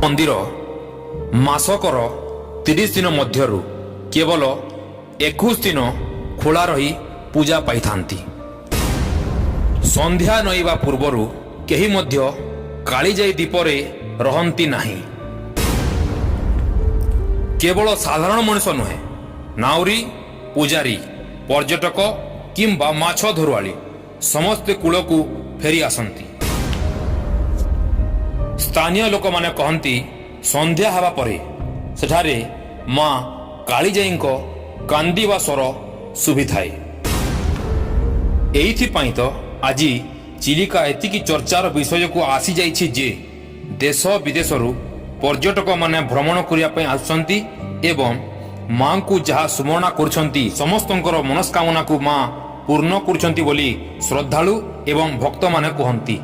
ମନ୍ଦିର ମାସକର 30 ଦିନ ମଧ୍ୟରୁ କେବଳ 21 ଦିନ ଖୋଲା ରହି ପୂଜା ପାଇଥାନ୍ତି। ସନ୍ଧ୍ୟା ନଇଁବା ପୂର୍ବରୁ କେହି ମଧ୍ୟ କାଳିଜାଇ ଦ୍ୱୀପରେ ରହନ୍ତି ନାହିଁ। କେବଳ ସାଧାରଣ ମଣିଷ ନୁହେଁ, ନାଉରୀ, ପୂଜାରୀ, ପର୍ଯ୍ୟଟକ କିମ୍ବା ମାଛ ଧରୁଆଳି ସମସ୍ତେ କୂଳକୁ ଫେରି ଆସନ୍ତି। ସ୍ଥାନୀୟ ଲୋକମାନେ କହନ୍ତି, ସନ୍ଧ୍ୟା ହେବା ପରେ ସେଠାରେ ମା କାଳିଜାଇଙ୍କ କାନ୍ଦିବା ସ୍ୱର ଶୁଭିଥାଏ। ଏଇଥିପାଇଁ ତ ଆଜି ଚିଲିକା ଏତିକି ଚର୍ଚ୍ଚାର ବିଷୟକୁ ଆସିଯାଇଛି ଯେ ଦେଶ ବିଦେଶରୁ ପର୍ଯ୍ୟଟକମାନେ ଭ୍ରମଣ କରିବା ପାଇଁ ଆସୁଛନ୍ତି ଏବଂ ମାଙ୍କୁ ଯାହା ସୁମରଣା କରୁଛନ୍ତି, ସମସ୍ତଙ୍କର ମନସ୍କାମନାକୁ ମା ପୂର୍ଣ୍ଣ କରୁଛନ୍ତି ବୋଲି ଶ୍ରଦ୍ଧାଳୁ ଏବଂ ଭକ୍ତମାନେ କୁହନ୍ତି।